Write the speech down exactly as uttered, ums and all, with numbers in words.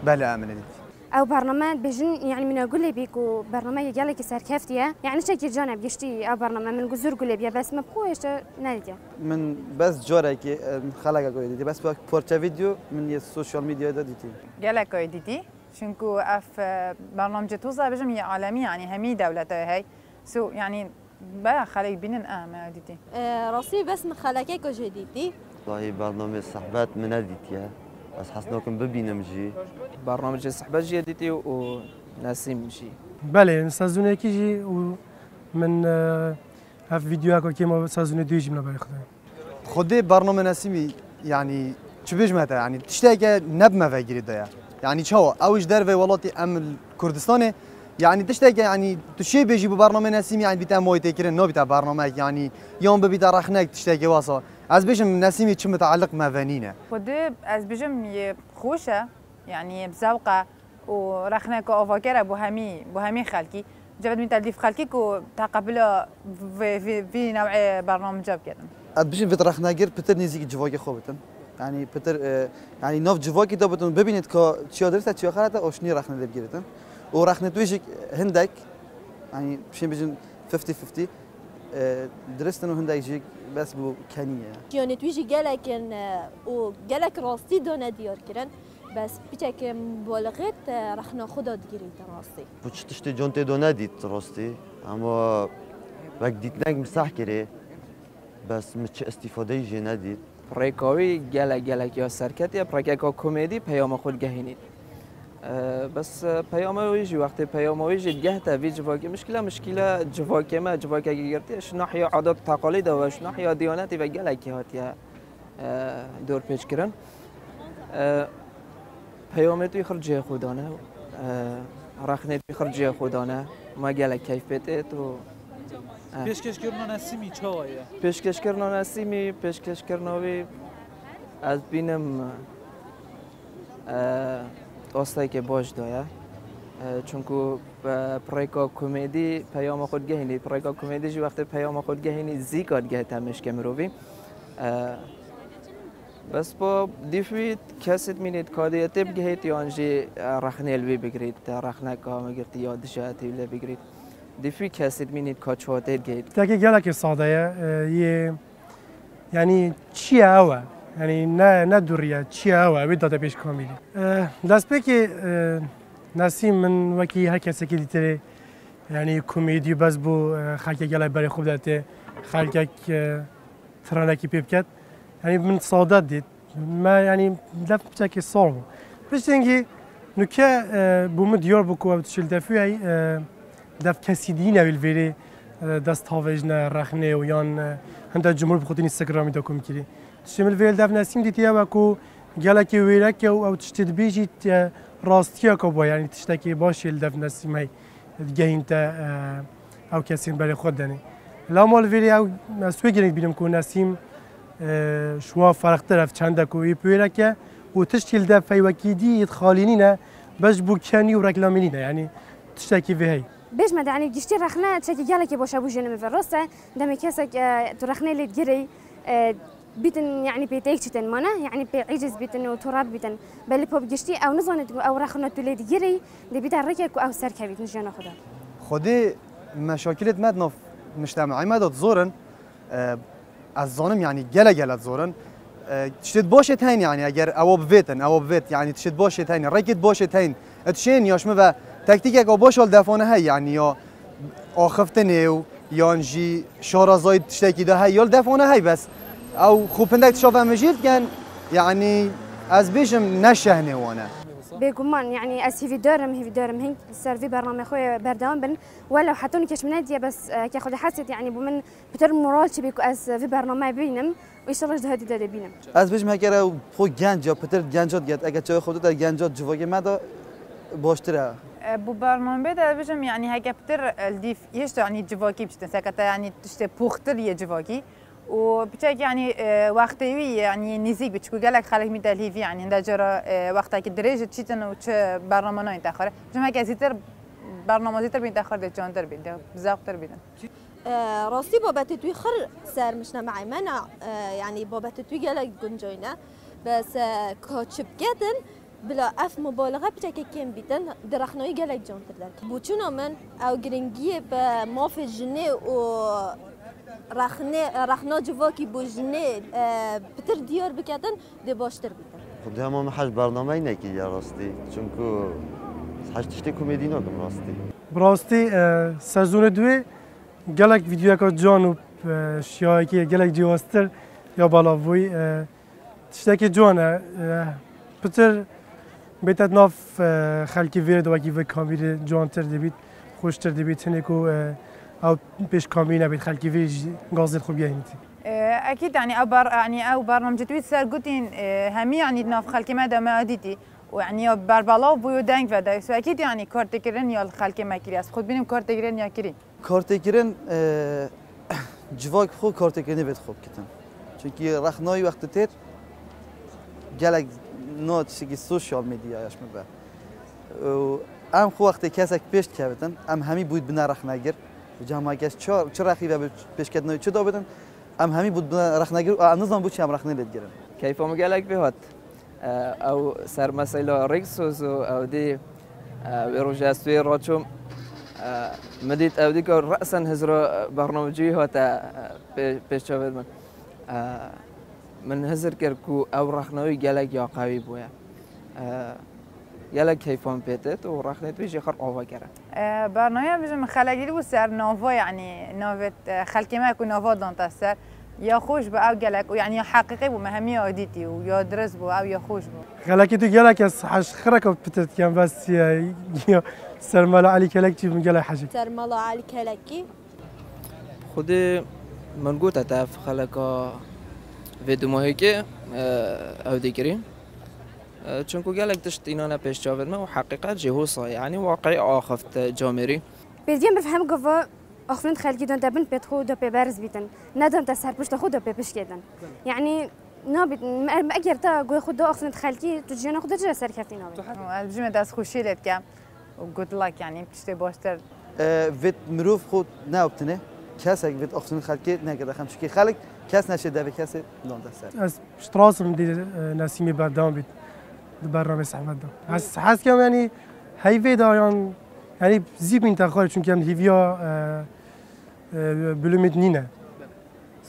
Belê, em ê dît. Ew bername dibêjin, yanî min ew gulê bî ku bernameyê gelekî serkeftî ye. Yanî çekî cane bi giştî ew bername min gu zûr gulê bîye, bes min bi xwe hêşta nedîtiye. Min bes carekê, em, xelekek wê dîtî. Bes wek parçe vîdeo min yê sosyal medyayê de dîtî. Gelek wê dîtî. Çunku ev, e, bernamecê toza bêjim yê alemî, yanî hemî dewlete hey. So, yanî Bela xelek bînin, e, me dîtî. E, rastî bes min xelekek jê dîtî. Wahî bernamê Sehbet min nedîtiye. Ez hes nakim bibînim jî. Bernamecê Sehbet jî dîtî û Nesîm jî. Belê, sezonekî jî û min, e, ev vîdeoyeka kêm a sezonê duyê jî min berê xwe da. Xwedê bername Nesîmî, yanî çi bêjime te, yanî tişteke ne bi me ve girê de ye. Yanî çawa? Ew ji derveyê welatê, em li Kurdistanê, yanî tişteke, yanî tu çê bêjî bi bername Nesîmî, yanî bîte mayî têkirin, nabîte bernamek, yanî yan bibîte rexnek, tiştekê wesa. Ez bêjim Nesîmî çi mitealiq me ve nîne. Xwedê ez bêjim yê xweş e, yanî yê bi zewq e. û rexneke avaker e bo hemî, bo hemî xelkî. Ceved mî te li dîv xelkî ku teqebila vê, vê, vî newê bernamece biketin. Ez dibêjim vê rexnegir pitir nêzîkî civakê xwe bitin. Yanî pitir, e, yanî nav civakî de bitin, bibînit ka çiya dirist e, çiya xelet e, û şinî rexne lê bigiritin. Û rexne tu jî hindek, yanî şên bêjin fifty fifty, e, dirist in û hindek jî bes bo kenî ye. Çiyanê tu jî gelek in, e, û gelek rastî dane diyar kirin. Bes piçekê mubalixê te rexna xwe da digirî te rastî. Bi çi tiştê can tê de nedît rastî, ema wek dîtinek min seh kirê, bes min çi îstîfadeyî jê nedît. Rêka wî gelek gelek ya serketî ye, bi rêkeka komedî peyama xwe digehînî. Bes peyama wî jî wextê peyama wî jî digehte vî civakê mişkîle, mişkîle civakê me, civakekî girtî ye, ji nahiya adet û teqalîda ve, ji nahiya diyanetî ve gelekî hatiye dorpêçkirin. Peyamê tu yê xir cihê xwe dane, rexnê tu yê xir cihê xwe dane, me gelek keyf pê têt û. Pêşkêşkirina Nesîmî çawa ye? Pêşkêşkirina Nesîmî, pêşkêşkirina wî ez bînim, e, asteke baş daye. E, çunku, e, pirêka komêdî peyama xwe digehînî, pirêka komêdî jî wextê peyama xwe digehînî zîka digehite mişkê mirovî. E, Bes bo dîf wî kesê dimînît kadê tê bigihêt yan jî, e, rexnê li wî bigirît, rexneka me girtî ya dije tê lê bigirît. Dîf wî kesê dimînît ka çiwa tê digihêt. Tekê gelekê sade ye, e, yê, yanî çi ye ew e? Yanî ne, ne dûrî ye, çi ye ew e? Wê date pêş kamîlî. E, destpêkê, e, Nesîm min wekî her kesekî dîtirê, yanî komêdî bes bû, e, xelkê gelek berê xwe bidetê, xelkek, e, Tiranekî pê biket. Yanî min sade dît. Me yanî def piçekî sor bû. Piştîngî nuke, e, bo min diyar bû ku ew tişt li def wî heyî, e, def kesî dî newî li vêrê, e, dest havêjine, rexnê û yan, e, hinde cumhur bi xwe tînî Instagramî de kom kirî. Tiştê min li vêrê li def Nesîm dîtiye we ku gelekî wêrek e û ew tiştê dibêjî, e, rastiyeke bû, yanî tiştekî baş ê li def Nesîm heyî. Digehîn te, e, ew kesên berê xwe denê. Lama li vêrê ew, ez wê girîng bînim ku Nesîm, e, ji wan ferqtir ev çende ku yê pêrek e û tiştî li def peyvekî dî yê xalî nîne, bes ji bo kenî û reklamî nîne, yanî tiştekî vê heyî. Bêjme de, yanî giştî rexne çekî gelekî baş e bo jênê min ve. Rast e, demê kesek, e, tu rexnê lê digirî, e, Bîtin, yanî pê têk çitin mane, yanî pê îciz bîtin û torab bîtin. Belê pop giştî ew nizanît ku ew rexna tu lê digirî, dê bîte rêkek ku ew serkevît jiyana xwe de. Xwedê meşakilêt me di nav mujtemeyê me de zor in. E, ez zanim, yanî gele gele zor in. E, tiştêt başêt heyn, yanî eger ewa bivêtin, ewa bivêt, yanî tiştêt başêt heyn, rêkêt başêt heyn. E, tu şên ya ji min ve tektîkek a baş a li defane hey, yanî ya axiftinê û yan jî şarazayî tiştekî de hey, ya li defane hey bes. Ew xwe pindek tişa ve mijîl dikin, yanî ez bêjim ne şehnê wan e. Bêguman, yanî ez hîvîdar im, hîvîdar im hîn li ser vî bernamê xwe berdewam bin. Welew heta nûke ji min nediye bes, e, ke Xwedê hesêt, yanî bo min pitir moral çêbî ku ez vî bernameyê bibînim. Û înşallah ji dahatî de dê bînim. Ez bêjim heger ew xwe genc ya pitir genca diket, eger çawa xwe bidite genca civakê me de baştir e. E, bi bernameyê de ez bêjim, yanî heke pitir, e, li dîv hêşta, yanî civakî biçitin. Seke te, yanî tiştê puxtir yê civakî. Û piçek, yanî, e, wextê wî, yanî nêzîk bi, çiku gelek xelk mîte li hîvî, yanî hinde cara, e, wextekî dirêj çîtin û çi bername nayên te xwar. Bêjim heke zîtir bername zîtir bîn te xwar dê cantir bîn, dê zewqtir bînin. E, rastî babetê tu xir ser mişne me eymena, e, yanî babetê tu gelek guncoyne. Bes, e, ka çi biketin, Bila ev mubalixe piçeke kêm bîtin, di rexnayî gelek cantir derket. Boçûna min, ew giringiyê bi mafê jinê û rexnê, rexna civakî bo jinê, e, pitir diyar biketin, dê baştir bîtin. Xwedê hema min hej bernameyî nekiriye rastî. Çunku hej tiştê komedî nakim rastî. Bi rastî, e, sezonê duê gelek vîdeoyeka can û, e, şiyayekî gelek cihaztir ya belav bûyî. E, tiştekî can e. E, pitir bête nav, e, xelkî vê de wekî vê kamîrê cantir dibît, xweştir dibît. Hinek ku, e, ew pêş kamîrê nebît, xelkî vê jî gazên xwe bigehînîtî. E, ekîd, yanî ew ber-, yanî ew bernamecê tu wî ser gotîn, e, hemî, yanî di nav xelkê me de me dîtî. Û, yanî ya berbelav bû, yo deng vedayî. So ekîd, yanî kartêkirin ya li xelkê me kiriye. Ez xwe dibînim kartêkirin ya kirî. Kartêkirin, e, civak bi xwe kartêkirinê vê dixwe bikitin. Çunkî rexnayî wextê têt gelek no tiştekî sosyal medya ya ji min ve. Û em xwe wextê kesek pêş dikevitin, em hemî bûyît bine rexnegir. Û cama kes çi, çi rexî ve bi pêşketina wî çi dabitin, em hemî bûyît bine rexnegir û em nizan bo çi em rexnê lê digirin. Keyfa min gelek vê hat. E, ew ser mesela Rîksoz û ew dî, e, wê rojê ez wê raçûm. E, min dît ew dî ku resen hizra bernamecî hate, e, pê-, pêş çavê min. E, min hizir kir ku ew rexnewî gelek ya qewî bûye. E, gelek keyfan pê tit û rexnê tu jî xir ava kere. E, bernameya bijim xelekî bû ser nava, yanî navê, e, xelkê me ku nava dan te ser. Ya xweş bû ew gelek û, yanî ya heqîqî bû, me hemiya dîtî û ya dirist bû, ew ya xweş bû. Xelekî tu gelek ez hej xireka pitir dikem, bes ya, ya Sermala Elî Kelekçî min gelek hejik. Sermala Elî Kelekî. Xwedê min gote te ev xeleka vê dumahêkê, e, ew dê kirî. E, çunku gelek tişt înane pêş çavên me û heqîqet jî hosa, yanî waqî axift camêrî. Pêdiviyê mirov hem gava axiftin xelkî dan te bin pêt xwe da pê berz bîtin. Nedan te ser pişta xwe da pê pişkêtin. Yanî nabît, me, me eger te guhê xwe da axiftin xelkî, tu jiyana xwe da çira serkeftî nabît. Ez bijime dest xweşî lê dikem. Û good luck, yanî tiştê baştir. E, vêt mirov xwe neoptine, kesek vêt axiftin xelkê neke dexem. Çunkî xelk kes neşê devê kesê dan te ser. Ez Ji rast im dê, e, Nesîmê berdewam bît di bernameyê Sehmet de. Hez, hez kem, yanî, heyvê de yan, yanî, zî bîn te xwe, çunke em hîviya, e, e, bilumît nîne.